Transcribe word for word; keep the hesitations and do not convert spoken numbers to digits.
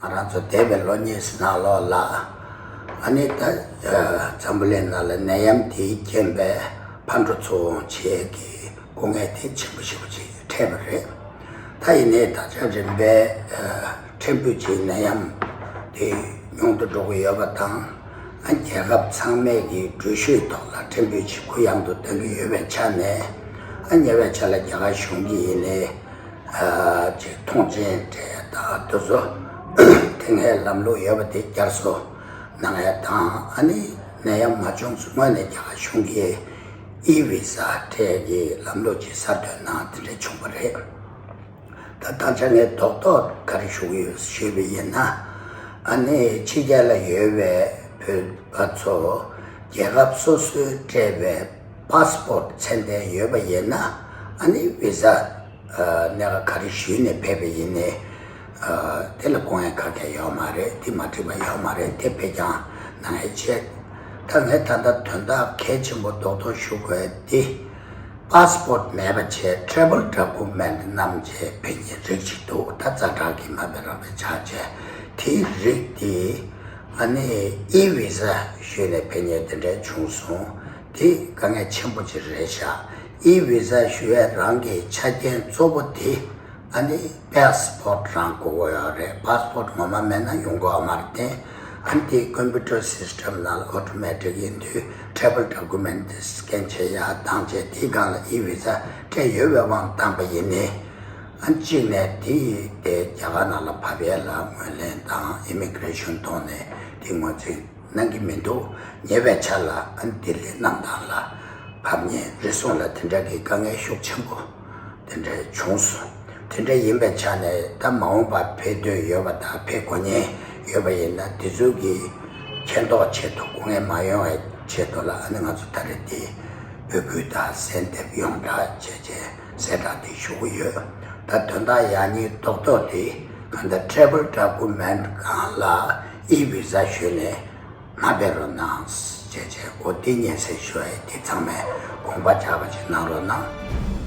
ང་རང་ཚོ་འདས་པའི་ལོ་གཉིས་ནང་ལོགས་ལ་ཨ་ནི་ད་འཛམ་བུ་གླིང་ནང་ལ་ནད་ཡམས་དེའི་རྐྱེན་པས་ཕར་འགྲོ་ཚུར་འོང་བྱེད་ཀྱི་སྐུ་ངལ་དེ་ཆེན་པོ་ཞེ་པོ་ཅིག་འཕྲད་པ་རེད། ད་ཡིན་ནའི་ད་ཆ་རིམ་པས་ཕྲན་བུ་ཅིག་ནད་ཡམས་དེ་ཉུང་དུ་འགྲོ་གི་ཡོད་པ་དང་། ཨ་རྒྱལ་ཁབ་ཚང་མས་ཀྱི་འགྲུལ་བཞུད་ཐོག་ལ་ཕྲན་བུ་ཅིག་གུ་ཡངས་དུ་གཏོང་གི་ཡོད་པའི་ཆ་ནས། ཨ་ཉེ་བའི་ཆར་ལ་རྒྱ་གར་གཞུང་གིས་ཡིན་ནའི་ཅིག་ཐོངས་མཆན་སྤྲད་ཡ་དང་དེ་ཚོ་དེ་སྔའི་ལམ་ལུགས་ཡོད་པ་དེ་བསྐྱར་གསོ་གནང་ཡ་དང་། ཨ་ནི་ནད་ཡམས་མ་བྱུང་ཚུན་སྔོན་ནས་རྒྱ་གར་གཞུང་གིས་ཨི་བི་ས་སྤྲད་ཀྱི་ལམ་ལུགས་ཅིག་གསར་གཏོད་གནང་དེ་འདྲ་བྱུང་བ་རེད། ད་ད་ཆ་ངས་རྡོག་རྡོག་ག་རེ་ཞུ་གི་ཡོད་ཞུས་པ་ཡིན་ན། ཨ་ནི་ཕྱི་རྒྱལ་ལ་ཡོད་པའི་བོད་པ་ཚོ་རྒྱལ་ཁབ་སོ་སོའི་སྤྲད་པའི་པ་སི་པོར་ཊི་ཚད་ལྡན་ཡོད་པ་ཡིན་ན། ཨ་ནི་བི་ཟ་ཨ་གནད་འགག་ག་རེ་ཞུས་ནས་ཕེབས་པ་ཡིན་ནའི་ཨ་དེ་ལ་དགོངས་ཡ་ག་གེ་ཡོད་མ་རེད། དེ་མ་འགྲིག་པ་ཡོད་མ་རེད། དེ་ཕེབས་རྐྱང་གནང་ཡ་བྱེད། ད་ངས་ད་ལྟ་དོན་དག་གལ་ཆེན་པོ་རྡོག་རྡོག་ཞུ་དགོས་དེ། པ་སི་པོར་ཊི་མེད་པ་བྱས་ཊེ་རེ་བལ་ཌོ་ཀུ་མེན་ཊི་བསྣམས་བྱས་ཕེབས་མཁན་རིགས་ཅིག་འདུག་ད་ཛ་དྲག་གི་མ་དཔེ་རང་དཔེ་ཆགས་བྱས། དེའི་རིགས་དེ་ཨ་ནི་ཨི་བི་ཟ་ཞུས་ནས་ཕེབས་མཁན་དེ་འདྲ་བྱུང་སོང་། དེ་དཀའ་ངལ་ཆེན་པོ་ཅིག་རེད་ཤག་ཨི་བི་ཟ་ཞུ་ཡས་རང་གི་ཆ་རྐྱེན་གཙོ་བོ་དེ་ཨ་ནི་པ་སི་པོར་ཊི་རང་དགོས་ཀྱི་ཡོད་རེད། པ་སི་པོར་ཊི་ངོ་མ་མེད་ན་ཡོང་གི་ཡོད་མ་རེད་དེ། ཨ་ནི་དེ་ཀམ་པུ་ཊར་སིས་ཊེམ་ནང་ལ་ཨོ་ཊོ་མེ་ཊིག་ཡིན་དུས་ཊེ་རེ་བལ་ཌོ་ཀུ་མེན་ཊི་དེ་སི་ཀེན་བྱེད་ཡ་དང་བྱས། དེའི་སྒང་ལ་ཨི་བི་ཟ་སྤྲད་ཡོད་པའི་དབང་བཏང་པ་ཡིན་ནའི། ཨ་ནི་གཅིག་ནས་དེ་དེ་རྒྱ་གར་ནང་ལ་བབས་ཡས་ལ་ངོས་ལེན་དང་ཨི་མི་གི་རེ་ཤན་ཐོག་ནས་དེ་ངོས་འཛིན་གནང་གི་མི་འདུག་ཉེ་བའི་ཆར་ལ་ཨ་ནི་ལྡི་ལི་གནམ་ཐང་ལ་བབས་མཁན་རེ་ཟུང་ལ་དེ་འདྲ་གི་དཀའ་ངལ་ཤུགས་ཆེན་པོ་དེ་འདྲ་བྱུང་སོང་། དེ་འདྲ་ཡིན་པའི་ཆ་ནས་ད་མ་འོངས་པར་ཕེབས་འདོད་ཡོད་པ་དང་ཕེབས་དགོས་མཁན་ཡོད་པ་ཡིན་ན། དེ་ཚོ་གི་མཁྱེན་རྟོགས་ཆེད་དུ་སྐུ་ངལ་མ་ཡོང་བའི་ཆེད་དུ་ལ་ཨ་ནི་ང་ཚོ་ད་རེས་དེ་འབོད་སྐུལ་དང་གསལ་འདེབས་ཡོངས་གྲགས་བྱས་རྗེས་གསལ་བསྒྲགས་དེ་ཞུ་གི་ཡོད། ད་དོན་དག་ཡག་ཉེས་རྡོག་རྡོག་དེ་གང་ལྟར་ཊེ་རེ་བལ་ཌོ་ཀུ་མེན་ཊི་སྒང་ལ་ཨི་བི་ཟ་ཞུས་ནས་མ་ཕེབས་རོགས་གནང་བྱས་རྗེས། འོ་དེ་སྙན་སེང་ཞུ་ཡ་དེ་ཚང་མས་དགོངས་པ་འཇགས་པ་ཅིག་གནང་རོགས་གནང་།